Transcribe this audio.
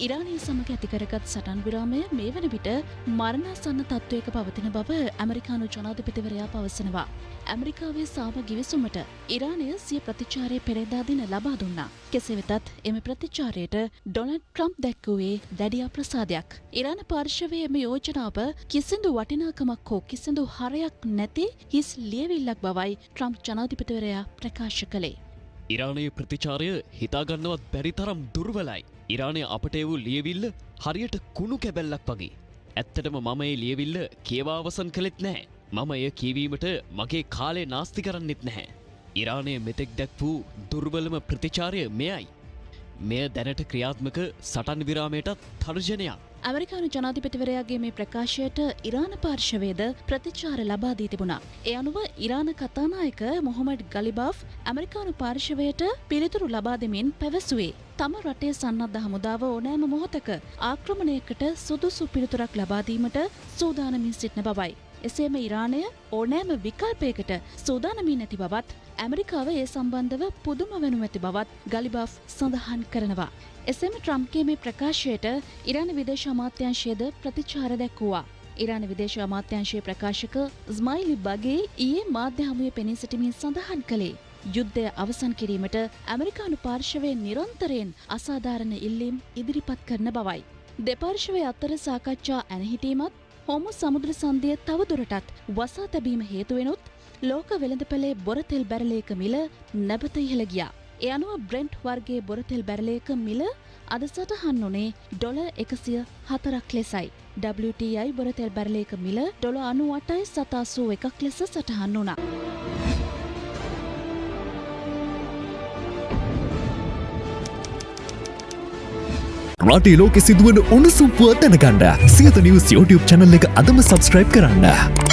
ඉරානය සමග ඇති කරගත් සටන් විරාමය මේ වන විට මරණාසන්න තත්ත්වයක පවතින බව ඇමරිකානු ජනාධිපතිවරයා පවසනවා. ඇමරිකාවේ සාම ගිවිසුමට ඉරානය සිය ප්‍රතිචාරය පෙරේදා දින ලබා දුන්නා. කෙසේ වෙතත් එම ප්‍රතිචාරයට ඩොනල්ඩ් ට්‍රම්ප් දැක්වුවේ දැඩි අප්‍රසාදයක්. ඉරාන පාර්ශවයේ එම යෝජනාව කිසිදු වටිනාකමක් හෝ කිසිදු හරයක් නැති හිස් ලියවිල්ලක් බවයි ට්‍රම්ප් ජනාධිපතිවරයා ප්‍රකාශ කළේ. ඉරානයේ ප්‍රතිචාරය හිතාගන්නවත් බැරි තරම් දුර්වලයි. ඉරානය අපට එවූ ලියවිල්ල හරියට කුණු කැබැල්ලක් වගේ. ඇත්තටම මම ඒ ලියවිල්ල කියවා අවසන් කළෙත් නැහැ. මම එය කියවීමට මගේ කාලය නාස්ති කරන්නෙත් නැහැ. ඉරානය මෙතෙක් දැක් වූ දුර්වලම ප්‍රතිචාරය මෙයයි. මෙය දැනට ක්‍රියාත්මක සටන් විරාමයටත් තර්ජනයක්. ඇමරිකානු ජනාධිපතිවරයාගේ මේ ප්‍රකාශයට ඉරාන පාර්ශවයේද ප්‍රතිචාර ලබා දී තිබුණා. ඒ අනුව ඉරාන කතානායක මොහොමඩ් ගලිබාෆ් ඇමරිකානු පාර්ශවයට පිළිතුරු ලබා දෙමින් පැවසුවේ තම රටේ සන්නද්ධ හමුදාව ඕනෑම මොහොතක ආක්‍රමණයකට සුදුසු පිළිතුරක් ලබා දීමට සූදානමින් සිටින බවයි. එසේම ඉරානය ඕනෑම විකල්පයකට සූදානමින් නැති බවත් ඇමරිකාව ඒ සම්බන්ධව පුදුම වෙනු ඇති බවත් ගලිබාෆ් සඳහන් කරනවා. එසේම ට්‍රම්ප්ගේ මේ ප්‍රකාශයට ඉරාන විදේශ අමාත්‍යාංශයද ප්‍රතිචාර දැක්වුවා. ඉරාන විදේශ අමාත්‍යාංශයේ ප්‍රකාශක ස්මයිලි බගේ ඊයේ මාධ්‍ය හමුවේ පෙනී සිටමින් සඳහන් කළේ යුද්ධය අවසන් කිරීමට ඇමරිකානු පාර්ශවය නිරන්තරයෙන් අසාධාරණ ඉල්ලීම් ඉදිරිපත් කරන බවයි. දෙපාර්ශවය අතර සාකච්ඡා ඇනහිටීමත් හෝමුස් සමුද්‍ර සන්ධිය තවදුරටත් වසා තැබීම හේතුවෙනුත් ලෝක වෙළඳපොලේ බොරතෙල් බැරලයක මිල නැවත ඉහළ ගියා. ඒ අනුව බ්‍රෙන්ට් වර්ගයේ බොරතෙල් බැරලයක මිල අද සටහන් වුණේ $104ක් ලෙසයි. WTI බොරතෙල් බැරලයක මිල $98.81ක් ලෙස සටහන් වුණා. රටේ ලෝකෙ සිදුවන උණුසුම් පුවත් දැනගන්න සියත නිවුස් YouTube channel එක අදම subscribe කරන්න.